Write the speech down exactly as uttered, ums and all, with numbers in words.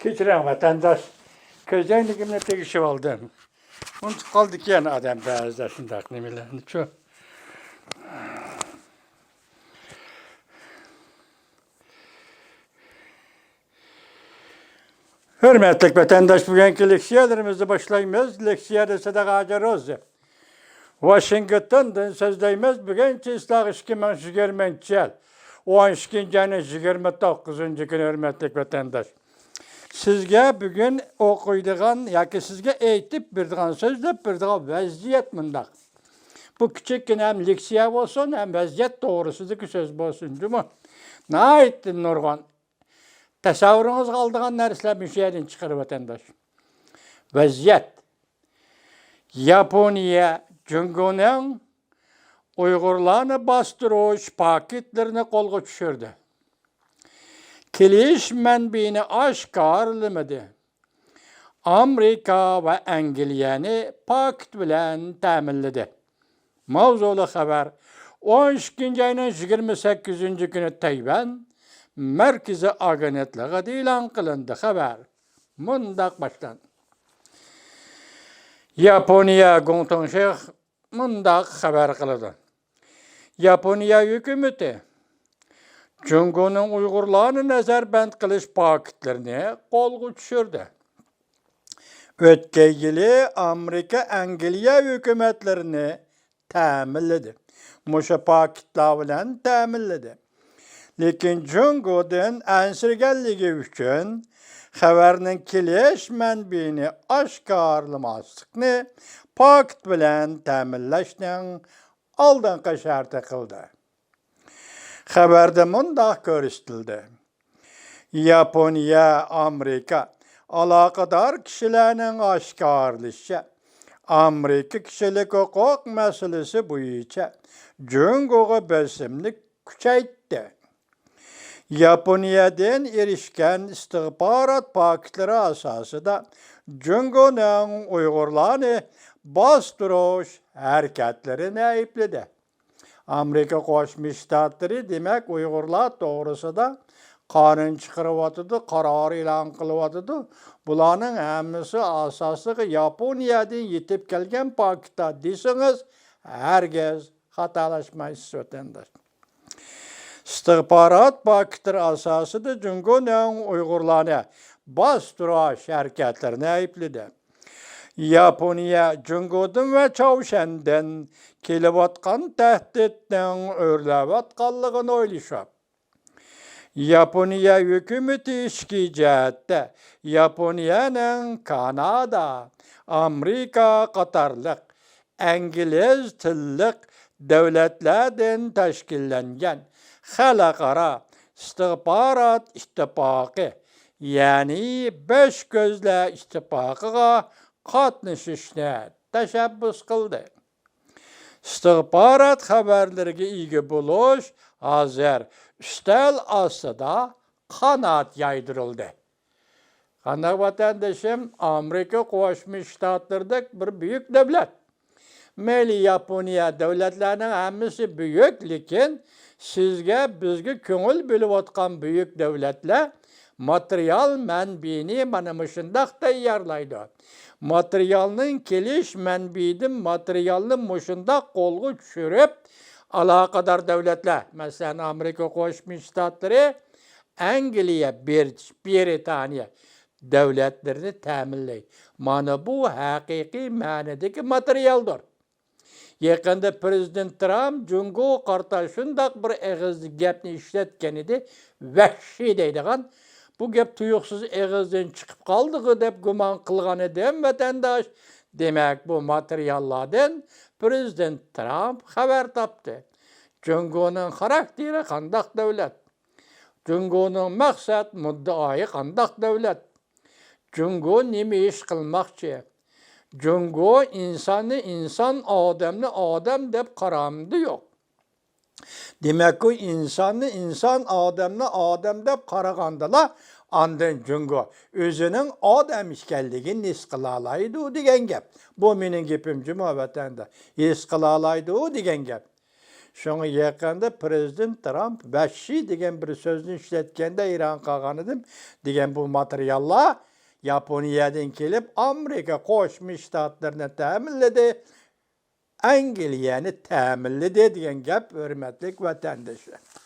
كەچۈرۈڭ ۋەتەنداش، كۆزەينىكىمنى تېگىشىۋالدىم. ئۇنتۇپ قالىدىكەن ئادەم بەزىدە شۇنداق نېمىلەرنىچۇ. ھۆرمەتلىك ۋەتەنداش، بۈگۈنكى لېكسىيەلىرىمىزنى باشلايمىز. لېكسىيەدە سەدەقە ھاجى روزى. ۋاشىنگتوندىن سۆزلەيمىز. بۈگۈن چىسلاق ئىككى مىڭ يىگىرمىنچى يىل، ئون ئىككىنچى ئاينىڭ يىگىرمە توققۇزىنچى كۈنى، ھۆرمەتلىك ۋەتەنداش. سىزگە بۈگۈن ئوقۇيدىغان ياكى سىزگە ئېيتىپ بېرىدىغان، سۆزلەپ بېرىدىغان ۋەزىيەت مۇنداق. بۇ كىچىككىنە ھەم لېكسىيە بولسۇن، ھەم ۋەزىيەت توغرىسىدىكى سۆز بولسۇن جۇمۇ. ناھايىتى نۇرغۇن تەسەۋۋۇرىڭىزغا ئالىدىغان نەرسىلەر مۇشۇ يەردىن چىقىدۇ، ۋەتەنداش. ۋەزىيەت. ياپونىيە جۇڭگونىڭ ئۇيغۇرلارنى باستۇرۇش پاكىتلىرىنى قولغا چۈشۈردى. كېلىش مەنبىيىنى ئاشكارىلىمىدى. ئامېرىكا ۋە ئەنگلىيەنى پاكىت بىلەن تەمىنلىدى. ماۋزۇلۇق خەۋەر. ئون ئىككىنچى ئاينىڭ يىگىرمە سەككىزىنچى كۈنى تەيۋەن مەركىزىي ئاگېنتلىقىدا ئېلان قىلىندى. خەۋەر مۇنداق باشلاندى. ياپونىيە گۇڭتۇڭشى مۇنداق خەۋەر قىلىدۇ. ياپونىيە ھۆكۈمىتى جۇڭگونىڭ ئۇيغۇرلارنى نەزەربەند قىلىش پاكىتلىرىنى قولغا چۈشۈردى. ئۆتكەن يىلى ئامېرىكا، ئەنگلىيە ھۆكۈمەتلىرىنى تەمىنلىدى. مۇشۇ پاكىتلار بىلەن تەمىنلىدى. لېكىن جۇڭگودىن ئەنسىرىگەنلىكى ئۈچۈن خەۋەرنىڭ كېلىش مەنبىيىنى ئاشكارىلىماسلىقنى پاكىت بىلەن تەمىنلەشنىڭ ئالدىنقى شەرتى قىلدى. خەۋەردە مۇنداق كۆرسىتىلدى. ياپونىيە، ئامېرىكا ئالاقىدار كىشىلەرنىڭ ئاشكارىلىشىچە، ئامېرىكا كىشىلىك ھوقۇق مەسىلىسى بويىچە جۇڭگوغا بېسىمنى كۈچەيتتى. ياپونىيەدىن ئېرىشكەن ئىستىخبارات پاكىتلىرى ئاساسىدا جۇڭگونىڭ ئۇيغۇرلارنى باستۇرۇش ھەرىكەتلىرىنى ئەيىبلىدى. ئامېرىكا قوشما شتاتلىرى، دېمەك، ئۇيغۇرلار توغرىسىدا قانۇن چىقىرىۋاتىدۇ، قارار ئېلان قىلىۋاتىدۇ. بۇلارنىڭ ھەممىسى ئاساسلىقى ياپونىيەدىن يېتىپ كەلگەن پاكىتلار دېسىڭىز، ھەرگىز خاتالاشمايسىز، ۋەتەنداش. ئىستىخبارات پاكىتلىرى ئاساسىدا جۇڭگونىڭ ئۇيغۇرلارنى باستۇرۇش ھەرىكەتلىرىنى ئەيىبلىدى. ياپونىيە جۇڭگودىن ۋە چاۋشيەندىن كېلىۋاتقان تەھدىتنىڭ ئۆرلەۋاتقانلىقىنى ئويلىشىپ، ياپونىيە ھۆكۈمىتى ئىچكى جەھەتتە ياپونىيەنىڭ كانادا، ئامېرىكا قاتارلىق ئىنگلىز تىللىق دۆلەتلەردىن تەشكىللەنگەن خەلقئارا ئىستىخبارات ئىتتىپاقى، يەنى بەش كۆزلەر ئىتتىپاقىغا قاتنىشىشنى تەشەببۇس قىلدى. ئىستىخبارات خەۋەرلىرىگە ئىگە بولۇش ھازىر ئۈستەل ئاستىدا قانات يايدۇرۇلدى. قانداق ۋەتەندىشىم، ئامېرىكا قوشما شتاتلىرىدەك بىر بۈيۈك دۆلەت. مەيلى ياپونىيە، دۆلەتلەرنىڭ ھەممىسى بۈيۈك، لېكىن سىزگە، بىزگە كۆڭۈل بۆلۈۋاتقان بۈيۈك دۆلەتلەر ماتېرىيال مەنبىنى مانا مۇشۇنداق تەييارلايدۇ. ماتېرىيالنىڭ كېلىش مەنبىيىدىن ماتېرىيالنى مۇشۇنداق قولغا چۈشۈرۈپ، ئالاقىدار دۆلەتلەر، مەسىلەن، ئامېرىكا قوشما شتاتلىرى، ئەنگلىيە، بىر-، بىرىتانىيە دۆلەتلىرىنى تەمىنلەيدۇ. مانا بۇ ھەقىقىي مەنىدىكى ماتېرىيالدۇر. يېقىندا پىرېزىدېنت ترامپ جۇڭگوغا قارىتا شۇنداق بىر ئېغىزدا گەپنى ئىشلەتكەن ئىدى، ۋەھشىي دەيدىغان. بۇ گەپ تۇيۇقسىز ئېغىزدىن چىقىپ قالدىغۇ دەپ گۇمان قىلغان ئىدىم، ۋەتەنداش. دېمەك، بۇ ماتېرىياللاردىن پىرېزىدېنت ترامپ خەۋەر تاپتى. جۇڭگونىڭ خاراكتېرى قانداق دۆلەت؟ جۇڭگونىڭ مەقسەت مۇددىئايى قانداق دۆلەت؟ جۇڭگو نېمە ئىش قىلماقچى؟ جۇڭگو ئىنساننى ئىنسان، ئادەمنى ئادەم دەپ قارامدۇ يوق؟ دېمەك، ئۇ ئىنساننى ئىنسان، ئادەمنى ئادەم دەپ قارىغاندىلا، ئاندىن جۇڭگو ئۆزىنىڭ ئادەم ئىكەنلىكىنى ھېس قىلالايدۇ دېگەن گەپ. بۇ مېنىڭ گېپىم جۇمۇ، ۋەتەندە. ھېس قىلالايدۇ دېگەن گەپ. شۇڭا يېقىندا پىرېزىدېنت ترامپ ۋەھشىي دېگەن بىر سۆزنى ئىشلەتكەندە ھەيران قالغانىدىم، دېگەن بۇ ماتېرىياللار ياپونىيەدىن كېلىپ، ئامېرىكا قوشما شتاتلىرىنى تەمىنلىدى، ئەنگلىيەنى تەمىنلىدى دېگەن گەپ، ھۆرمەتلىك ۋەتەندىشلەر.